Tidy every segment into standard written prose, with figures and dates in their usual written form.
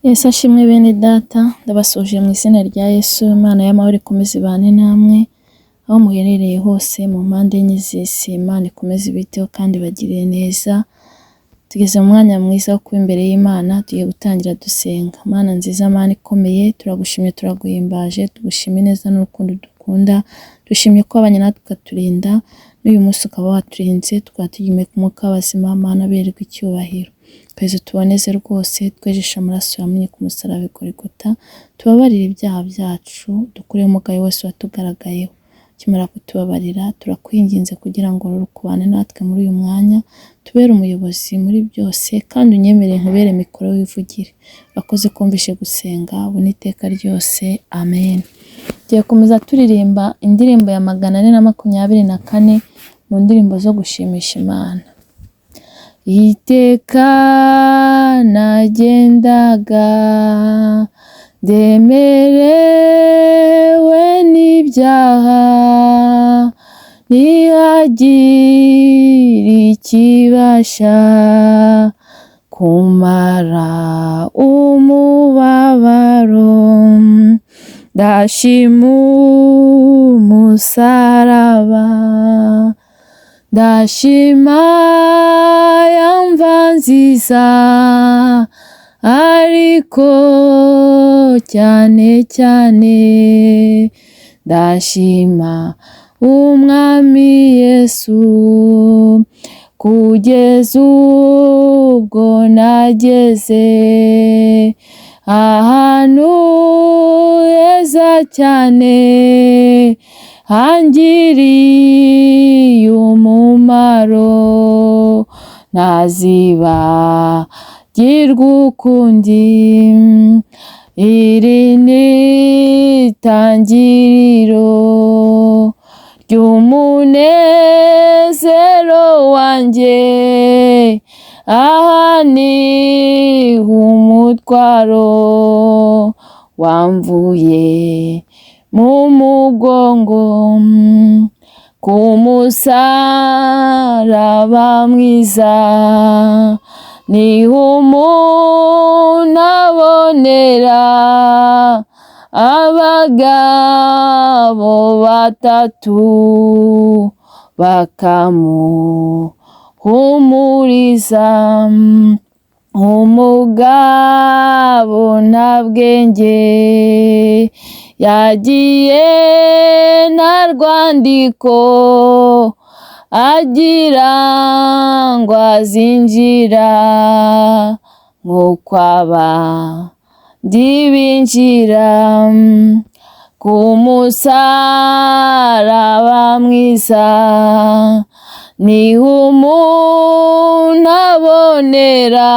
Yesu ashimwe bene data, ndabasuhuje mu izina rya Yesu, Imana y'amahoro ikomeze ibane namwe, aho muherereye hose mu mpande enye z'isi, Imana ikomeze ibiteho kandi ibagirire neza. Tugeze mu mwanya mwiza wo kuba imbere y'Imana, tugiye gutangira dusenga. Mana nziza, Mana ikomeye, turagushimye, turaguhimbaje, tugushima ineza n'urukundo dukunda, dushimye ko wabanye natwe ukaturinda, n'uyu munsi ukaba waturinze, tukaba tugihumeka umwuka w'abazima, Mana bererwa icyubahiro. Twese tuboneze rwose, twejeshe amaraso yamenye ku musaraba i Golgotha, tubabarire ibyaha byacu, dukureho umugayo wose watugaragayeho. Ukimara kutubabarira, turakwinginze kugira ngo rukubane natwe muri uyu mwanya, tubere umuyobozi muri byose, kandi unyemerere nkubere mikoro wivugire. Urakoze kumvishe gusenga, ubu n'iteka ryose, amen. Tugiye gukomeza turirimba indirimbo ya 424 mu ndirimbo zo gushimisha Imana. Iteka nagendaga ndemerewe n'ibyaha, ntihagire ikibasha kumara umubabaro. Ndashima umusaraba, ndashima ya mva nziza, ariko cyane cyane ndashima Umwami Yesu, kugeza ubwo nageze ahantu heza cyane, hangiriye umumaro, ntazibagirwa ukundi. Iri ni itangiriro ry'umunezero wanjye, aha niho umutwaro wamvuye mu mugongo, ku musaraba mwiza niho umuntu abonera abagabo batatu bakamuhumuriza. Umugabo nta bwenge yagiye nta rwandiko, agira ngo azinjira nk'uko abandi binjira, ku musaraba mwiza niho umuntu abonera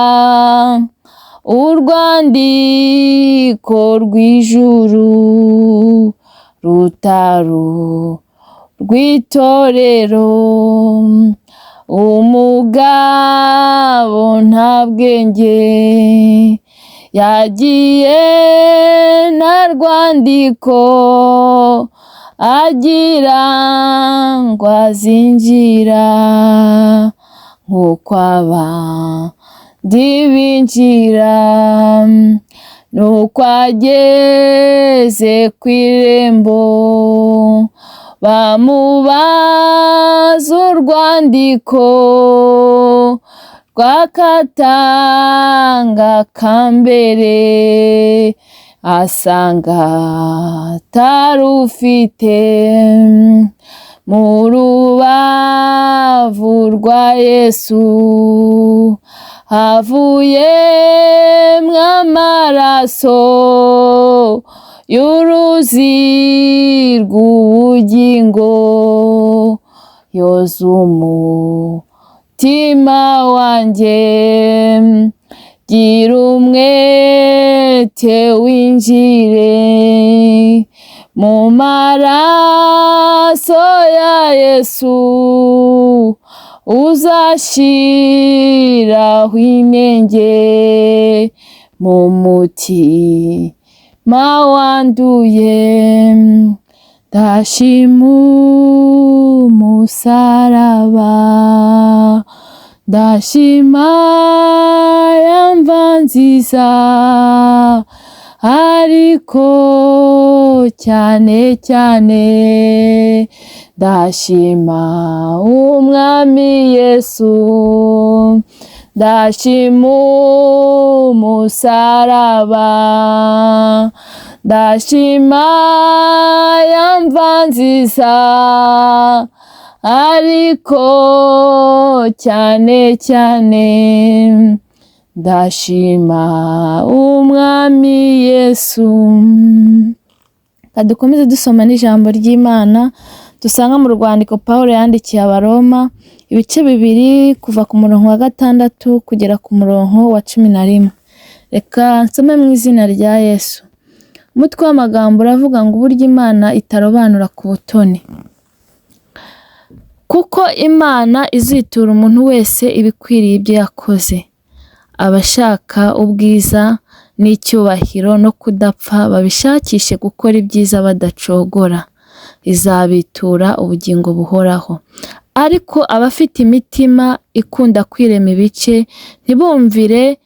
urwandiko rw'ijuru rutari rw'itorero. Umugabo nta bwenge yagiye nta rwandiko, agira ngo azinjira nk'uko abandi binjira. Nuko ageze ku irembo bamubaza urwandiko rw'akatanga kambere, asanga atarufite. Mu rubavu rwa Yesu havuyemwo amaraso y'uruzi rw'ubugingo, yoza umutima wanjye, gira umwete winjire mu maraso ya Yesu, uzashiraho inenge mu mutima wanduye. Ndashima umusaraba, Ndashima ya mva nziza, ariko cyane cyane ndashima Umwami Yesu, ndashima umusaraba, ndashima ya mva nziza, ariko cyane cyane ndashima Umwami Yesu. Reka dukomeze dusoma n'ijambo ry'Imana dusanga mu rwandiko Pawulo yandikiye Abaroma, ibice 2 kuva ku murongo wa 6 kugera ku murongo wa 11. Reka nsome mu izina rya Yesu. Umutwe w'amagambo uravuga ngo uburyo Imana itarobanura ku butoni. Kuko Imana izitura umuntu wese ibikwiriye ibyo yakoze. Abashaka ubwiza n'icyubahiro no kudapfa babishakishe gukora ibyiza badacogora, izabitura ubugingo buhoraho. Ariko abafite imitima ikunda kwirema ibice ntibumvire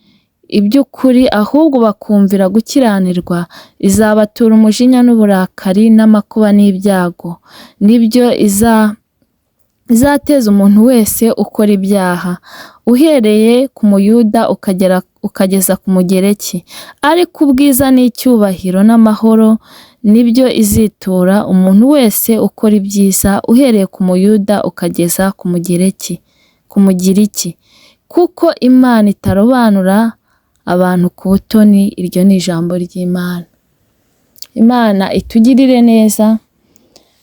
iby'ukuri ahubwo bakumvira gukiranirwa, izabatura umujinya n'uburakari n'amakuba n'ibyago, nibyo izateza umuntu wese ukora ibyaha, uhereye ku Muyuda ukageza ku Mugereki. Ariko ubwiza n'icyubahiro n'amahoro nibyo izitura umuntu wese ukora ibyiza, uhereye ku Muyuda ukageza ku Mugereki, ku Mugiriki. Kuko Imana itarobanura abantu ku butoni. Iryo ni ijambo ry'Imana. Imana itugirire neza.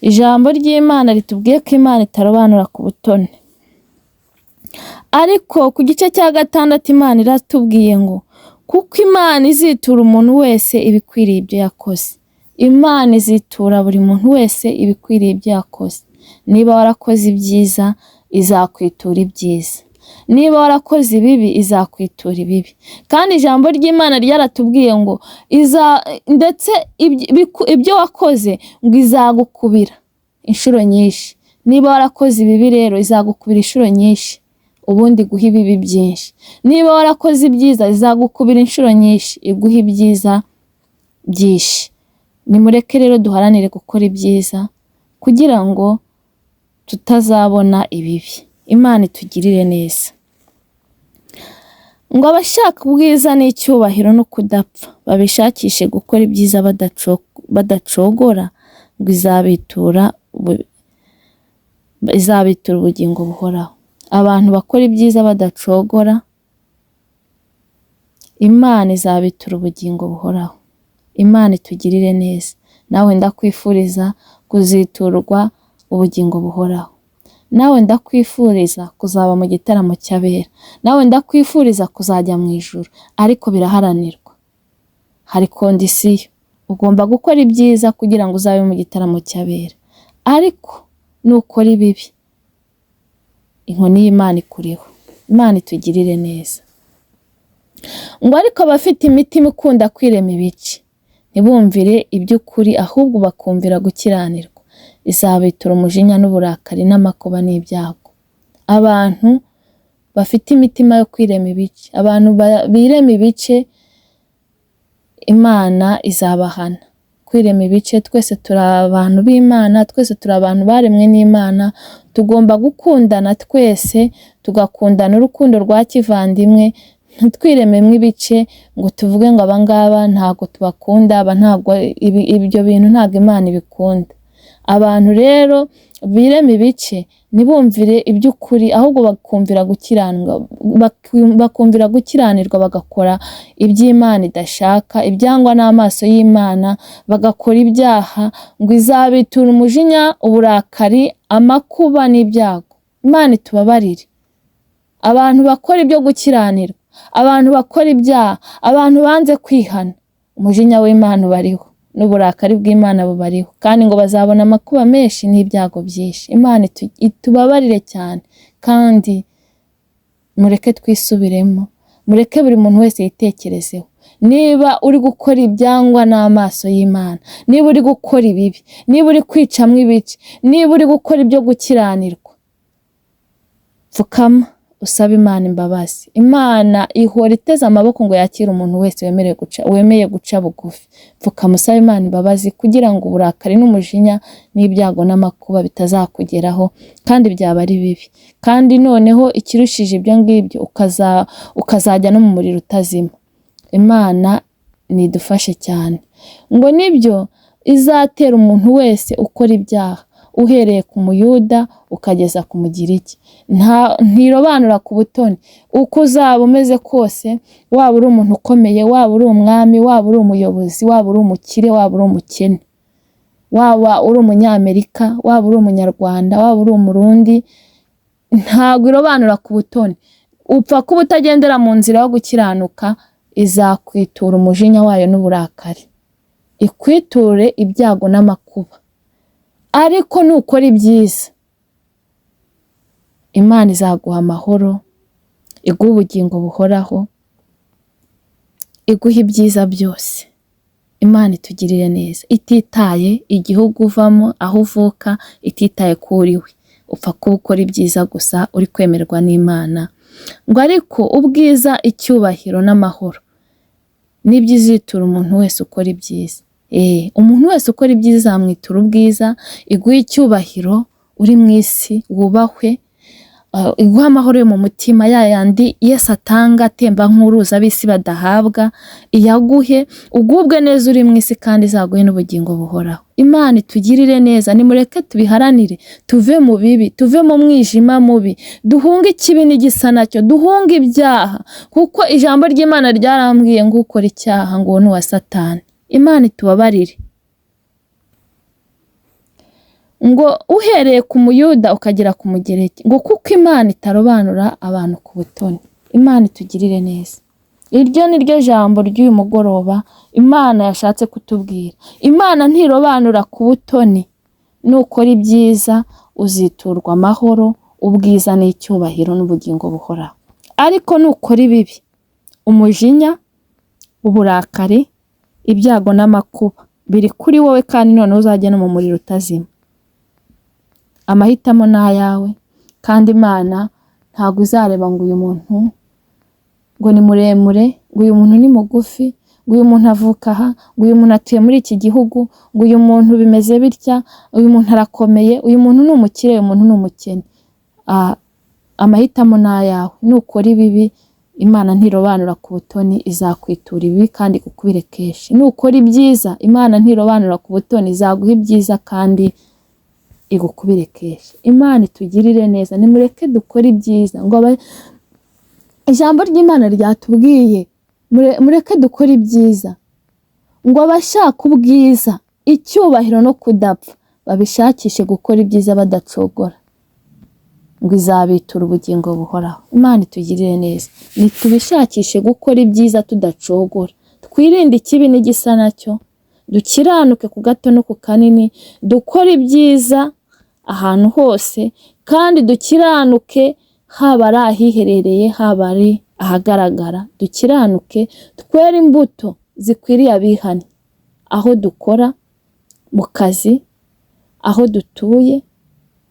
Ijambo ry'Imana ritubwiye ko Imana itarobanura ku butoni. Ariko ku gice cya 6 Imana iratubwiye ngo kuko Imana izitura umuntu wese ibikwiriye ibyo yakoze. Imana izitura buri muntu wese ibikwiriye ibyo yakoze. Niba warakoze ibyiza, izakwitura ibyiza. Niba warakoze ibibi, izakwitura ibibi. Kandi ijambo ry'Imana ryaratubwiye ngo ndetse ibyo wakoze ngo izagukubira inshuro nyinshi. Niba warakoze ibibi rero, izagukubira inshuro nyinshi, ubundi iguha ibibi byinshi. Niba warakoze ibyiza, izagukubira inshuro nyinshi, iguha ibyiza byinshi. Nimureke rero duharanire gukora ibyiza kugira ngo tutazabona ibibi. Imana itugirire neza. Ngo abashaka ubwiza n'icyubahiro no kudapfa babishakishe gukora ibyiza badacogora, ngo izabitura ubugingo buhoraho. Abantu bakora ibyiza badacogora, Imana izabitura ubugingo buhoraho. Imana itugirire neza. Nawe ndakwifuriza kuziturwa ubugingo buhoraho. Nawe ndakwifuriza kuzaba mu gitaramo cy'abera. Nawe ndakwifuriza kuzajya mu ijuru, ariko biraharanirwa. Hari kondisiyo. Ugomba gukora ibyiza kugira ngo uzabe mu gitaramo cy'abera. Ariko nukora ibibi, inkoni y'Imana ikuriho. Imana itugirire neza. Ngo ariko abafite imitima ikunda kwirema ibice ntibumvire iby'ukuri ahubwo bakumvira gukiranirwa, izabitura umujinya n'uburakari n'amakuba n'ibyago. Abantu bafite imitima yo kwirema ibice, abantu birema ibice, Imana izabahana. Kwirema ibice, twese turi abantu b'Imana, twese turi abantu baremwe n'Imana, tugomba gukundana twese, tugakundana urukundo rwa kivandimwe, ntitwirememo ibice ngo tuvuge ngo aba ngaba ntabwo tubakunda, aba ntabwo ibyo bintu ntabwo Imana ibikunda. Abantu rero birema ibice ntibumvire iby'ukuri ahubwo bakumvira gukiranirwa, bakumvira gukiranirwa, bagakora iby'Imana idashaka, ibyangwa n'amaso y'Imana, bagakora ibyaha, ngo izabitura umujinya, uburakari, amakuba n'ibyago. Imana itubabarire. Abantu bakora ibyo gukiranirwa, abantu bakora ibyaha, abantu banze kwihana, umujinya w'Imana ubariho n'uburakari bw'Imana bubariho, kandi ngo bazabona amakuba menshi n'ibyago byinshi. Imana itubabarire cyane, kandi mureke twisubiremo, mureke buri muntu wese yitekerezeho. Niba uri gukora ibyangwa n'amaso y'Imana, niba uri gukora ibibi, niba uri kwicamwo ibice, niba uri gukora ibyo gukiranirwa, pfukama usaba Imana imbabazi. Imana ihora iteze amaboko ngo yakire umuntu wese wemeye guca bugufi. Pfukama usaba Imana imbabazi kugira ngo uburakari n'umujinya n'ibyago n'amakuba bitazakugeraho, kandi byaba ari bibi. Kandi noneho ikirushije ibyo ngibyo ukazajya no mu muriro utazima. Imana nidufashe cyane. Ngo nibyo izatera umuntu wese ukora ibyaha, uhereye ku Muyuda ukageza ku Mugiriki. Ntirobanura ku butoni. Uko uzaba umeze kose, waba uri umuntu ukomeye, waba uri umwami, waba uri umuyobozi, waba uri umukire, waba uri umukene, waba uri umunyamerika, waba uri umunyarwanda, waba uri umurundi, ntabwo irobanura ku butoni. Upfa kuba utagendera mu nzira yo gukiranuka, izakwitura umujinya wayo n'uburakari, ikwiture ibyago n'amakuba. Ariko nukora ibyiza, Imana izaguha amahoro, iguhe ubugingo buhoraho, iguhe ibyiza byose. Imana itugirire neza, ititaye igihugu uvamo, aho uvuka, ititaye ko uri we. Upfa kuba ukora ibyiza gusa, uri kwemerwa n'Imana. Ngo ariko ubwiza, icyubahiro n'amahoro nibyo izitura umuntu wese ukora ibyiza. Umuntu wese ukora ibyiza izamwitura ubwiza, iguhe icyubahiro uri mu isi, wubahwe, iguhe amahoro yo mu mutima, ya yandi Yesu atanga atemba nk'uruzi ab'isi badahabwa, iyaguhe, ugubwe neza uri mu isi, kandi izaguhe n'ubugingo buhoraho. Imana itugirire neza, nimureke tubiharanire, tuve mu bibi, tuve mu mwijima mubi, duhunge ikibi n'igisa nacyo, duhunge ibyaha, kuko ijambo ry'Imana ryarambwiye ngo ukora icyaha ngo uwo ni uwa Satani. Imana itubabarire. Ngo uhereye ku Muyuda ukagera ku Mugereki, ngo kuko Imana itarobanura abantu ku butoni. Imana itugirire neza. Iryo ni ryo jambo ry'uyu mugoroba Imana yashatse kutubwira. Imana ntirobanura ku butoni. Nukora ibyiza uziturwa amahoro, ubwiza n'icyubahiro n'ubugingo buhoraho. Ariko nukora ibibi, umujinya, uburakari, ibyago n'amakuba biri kuri wowe, kandi noneho uzajya no mu muriro utazima. Amahitamo ni ayawe, kandi Imana ntabwo izareba ngo uyu muntu ngo ni muremure, ngo uyu muntu ni mugufi, ngo uyu muntu avuka aha, ngo uyu muntu atuye muri iki gihugu, ngo uyu muntu bimeze bitya, uyu muntu arakomeye, uyu muntu ni umukire, uyu muntu ni umukene. Amahitamo ni ayawe. Nukora ibibi, Imana ntirobanura ku butoni, izakwitura ibibi kandi ikukubire kenshi. Nukora ibyiza, Imana ntirobanura ku butoni, izaguha ibyiza kandi igukubire kenshi. Imana itugirire neza, nimureke dukore ibyiza. Ngo ijambo ry'Imana ryatubwiye, mureke dukore ibyiza, ngo abashaka ubwiza, icyubahiro no kudapfa, babishakishe gukora ibyiza badacogora, ngo izabitura ubugingo buhoraho. Imana itugirire neza, nitubishakishe gukora ibyiza tudacogora, twirinde ikibi n'igisa nacyo, dukiranuke ku gato no ku kanini, dukore ibyiza ahantu hose, kandi dukiranuke haba ari ahiherereye, haba ari ahagaragara, dukiranuke, twere imbuto zikwiriye abihannye, aho dukora, mu kazi, aho dutuye,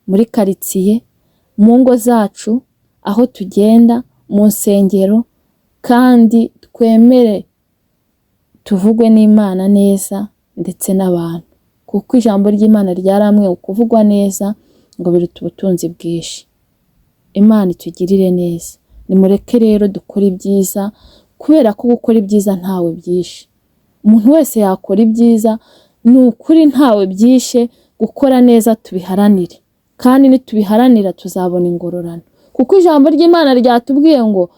muri karitsiye, mu ngo zacu, aho tugenda, mu nsengero, kandi twemere tuvugwe n'Imana neza ndetse n'abantu, kuko ijambo ry'Imana ryaramwe kuvugwa neza ngo biruta ubutunzi bwinshi. Imana itugirire neza, nimureke rero dukore ibyiza, kubera ko gukora ibyiza ntawe byishe. Umuntu wese yakora ibyiza, ni ukuri ntawe byishe. Gukora neza tubiharanire, kandi nitubiharanira tuzabona ingororano, kuko ijambo ry'Imana ryatubwiye ngo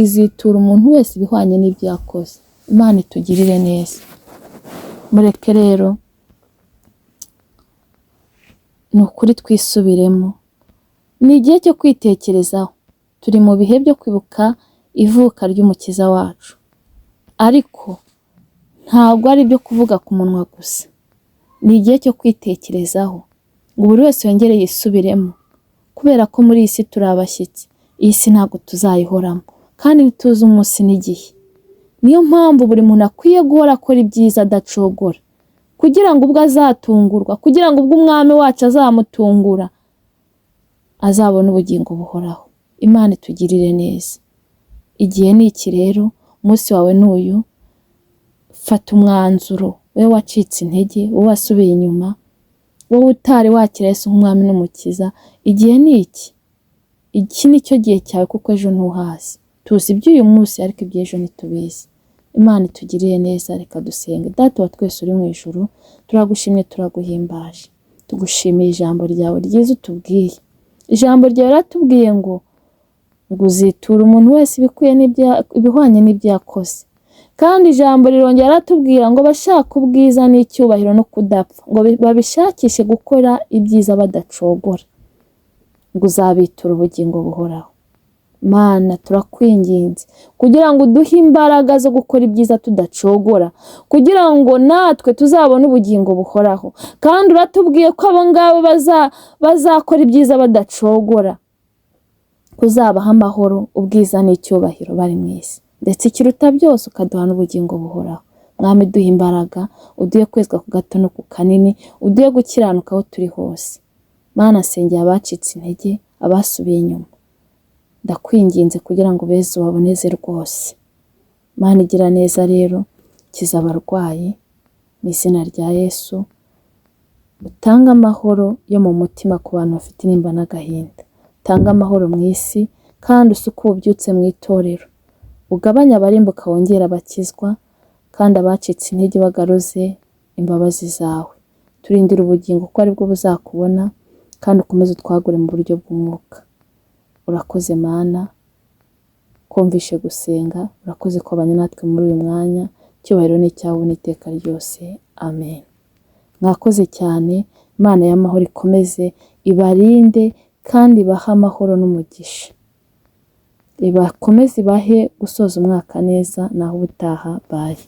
izitura umuntu wese ibihwanye n'ibyo yakoze. Imana itugirire neza. Mureke rero ni ukuri twisubiremo, ni igihe cyo kwitekerezaho. Turi mu bihe byo kwibuka ivuka ry'Umukiza wacu, ariko ntabwo ari ibyo kuvuga ku munwa gusa. Ni igihe cyo kwitekerezaho ngo buri wese yongere yisubiremo, kubera ko muri iyi si turi abashyitsi. Iyi si ntabwo tuzayihoramo, kandi ntituzi umunsi n'igihe. Niyo mpamvu buri muntu akwiye guhora akora ibyiza adacogora, kugira ngo ubwo azatungurwa, kugira ngo ubwo Umwami wacu azamutungura, azabone ubugingo buhoraho. Imana itugirire neza. Igihe ni iki rero, umunsi wawe ni uyu, fata umwanzuro, wowe wacitse intege, wowe wasubiye inyuma, wowe utari wakira Yesu nk'umwami n'umukiza, igihe ni iki. Iki ni cyo gihe cyawe kuko ejo ntuhazi. Tuzi iby'uyu munsi ariko iby'ejo ntitubizi. Imana itugirire neza, reka dusenge. Data wa twese uri mu ijuru, turagushimye, turaguhimbaje. Tugushimiye ijambo ryawe ryiza utubwiye. Ijambo ryawe riratubwiye ngo uzitura umuntu wese ibikwiye ibihwanye n'ibyo yakoze. Kandi ijambo rirongera riratubwira ngo abashaka ubwiza n'icyubahiro no kudapfa, ngo babishakishe gukora ibyiza badacogora, ngo uzabitura ubugingo buhoraho. Mana, turakwinginze kugira ngo uduhe imbaraga zo gukora ibyiza tudacogora, kugira ngo natwe tuzabone ubugingo buhoraho. Kandi uratubwiye ko abo ngabo bazakora ibyiza badacogora, kuzabaha amahoro, ubwiza n'icyubahiro bari mu isi, ndetse ikiruta byose ukaduha n'ubugingo buhoraho. Mwami, duhe imbaraga, uduhe kwezwa ku gato no ku kanini, uduhe gukiranuka aho turi hose. Mana, nsengeye abacitse intege, abasubiye inyuma, ndakwinginze kugira ngo ubeze ubaboneze rwose. Mana igira neza rero, kiza abarwayi mu izina rya Yesu, utange amahoro yo mu mutima ku bantu bafite intimba n'agahinda, utange amahoro mu isi kandi usuke ububyutse mu itorero, ugabanye abarimbuka wongere abakizwa, kandi abacitse intege bagaruze imbabazi zawe. Turindire ubugingo kuko aribwo buzakubona, kandi ukomeze utwagure mu buryo bw'umwuka. Urakoze Mana, kumvishe gusenga, urakoze kubana natwe muri uyu mwanya, icyubahiro ni icyawe n'iteka ryose, amen. Mwakoze cyane, Imana y'amahoro ikomeze ibarinde kandi ibahe amahoro n'umugisha. Ibakomeze ibahe gusoza umwaka neza, naho ubutaha, bye.